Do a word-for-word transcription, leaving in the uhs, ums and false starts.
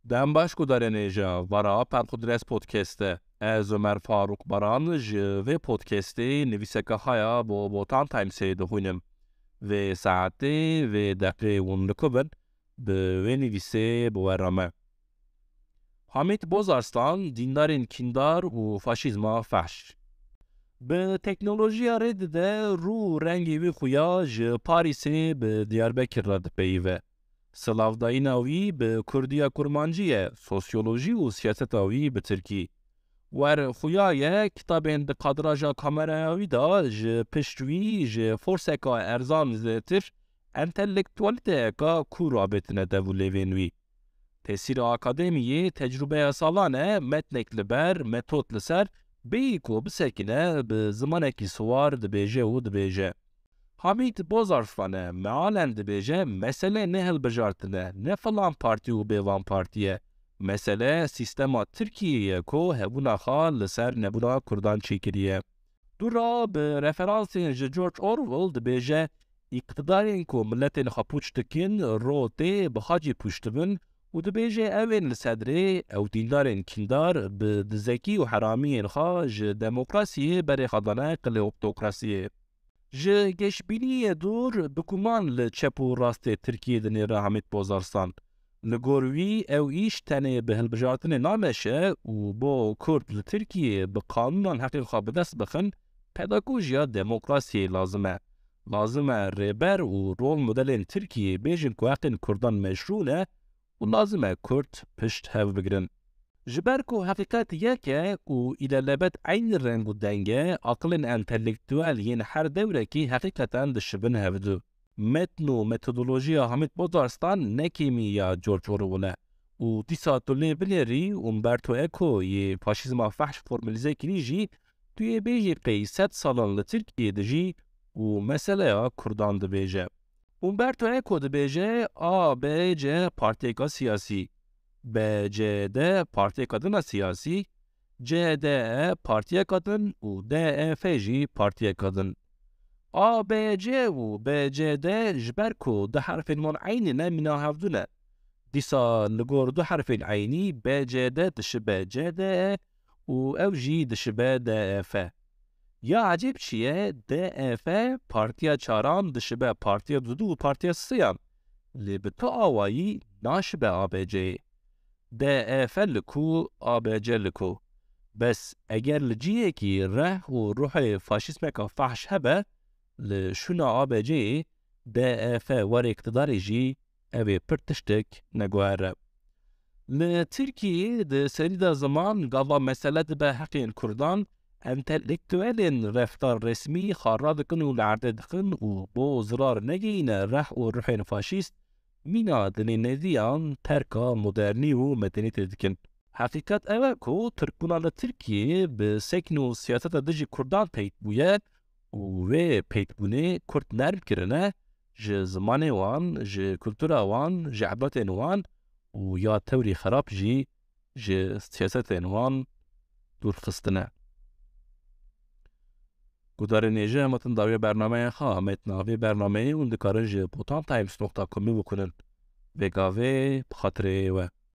Dem baş gudarên hêja, vara Perxudres Podcast e. Ez Ömer Faruk Baran ji vê podcastê nivîseka xwe ya bo Botan Timesê dixwînim. Vê saetê, vê deqê hûn li ku bin, bi wê nivîsê bi we re me. Hamîd Bozarslan, dîndarên kîndar û faşîzma fehş. Bi teknolojiya rê dide, rû û rengê wî xuya ji Parîsê bi Diyarbekir re dipeyive. Silavdayîna wî bi kurdiya kurmancî ye, sosyolojî û siyaseta wî bi tirkî. Wer xuya ye, kitabên di kadraja kameraya wî de ji pişt wî ji forseka erzan zêtir entelektualiteyeka kûr avêtine dev û lêvên wî. Tesîra akademiyê tecrûbeya salan e, metnek li ber, metod li ser, bêyî ku bisekine, bi zimanekî siwar dibêje û dibêje. Hamîd Bozarslan e, mealen dibêje, mesele ne hilbijartin e, ne filan partî û bêvan partî ye. Mesele sîstema Tirkiyê ye ku hebûna xwe li ser nebûna Kurdan çêkiriye. Dûra bi referansên ji George Orwell dibêje, îqtidarên ku miletên xwe pûç dikin, ro tê bi xwe jî pûç dibin û dibêje, ew ên li sedrê, ew dîndarên kîndar bi dizekî û heramiyên xwe ji demokrasiyê berê xwe dane qilê optokrasiyê. Ji geşbîniyê dûr, bi guman li çep û rastê Tirkiyê dinêre Hamîd Bozarslan. Li gor wî ew îş tenê bi hilbijartinê nameşe û bo Kurd li Tirkiyê bi qanûnan heqên xwe bi dest bixin, pedagojiya demokrasiyê lazim e. Lazim e rêber û rol modelên Tirkiyê bêjin ku heqên Kurdan meşrû ne û lazim e Kurd pişt hev bigrin. Ji ber ku heqîqet yek e û îlelebet eynî reng û deng e, aqilên entelektuel yên her dewrekî heqîqeten dişibin hevdu. Metn û metodolojiya Hamîd Bozarslan ne kêmî ya George Orwell e û dîsa tu lê binêrî Umberto Eco yê faşîzma fehş formulîze kirî jî, tu yê bêjî qey sed salan li Tirkiyê dijî û meseleya Kurdan dibêje. Umberto Eco dibêje, A B C partiyeka siyasî, B C D partiyeka din a siyasî, C D E partiyeka din û D E F jî partiyeka din. A B C û B C D ji ber ku du herfên wan eynî ne, mîna hevdû ne. Dîsa li gor du herfên eynî B C D dişibe C D E û ew jî dişibe D E F. Ya ecêb çi ye? D E F partiya çaran dişibe partiya dudu û partiya siyan. Lê bi tu awayî naşibe A B C'yê. D E F li ku, A B C li ku. Bes eger li cihekî reh û ruhê faşîzmeka fehş hebe, li şûna A B C'yê D E F were îqtidarê jî ev ê pir tiştek neguhere. Li Tirkiyê di serî de ziman gava mesele dibe heqên Kurdan, entelektuelên reftar resmî xwe radikin û li erdê dixin û bo zirar negihîne reh û ruhên faşîst, mîna dilê neviyan terka modernî û medenîtê dikin. Heqîqet ew e ku Tirkbûna li Tirkiyê bi sekn û siyaseta dijî Kurdan peyt bûye û wê peytbûnê Kurd nerm kirine, ji zimanê wan, ji kultura wan, ji edetên wan û ya tewrî xerab jî ji siyasetên wan dûr xistine. Gudarên hêja, em hatin dawîya bernameya xwe, metna vê bernameyê hûn dikarin ji botantimes nokta comê bixwînin. Vê gavê bi xatirê we.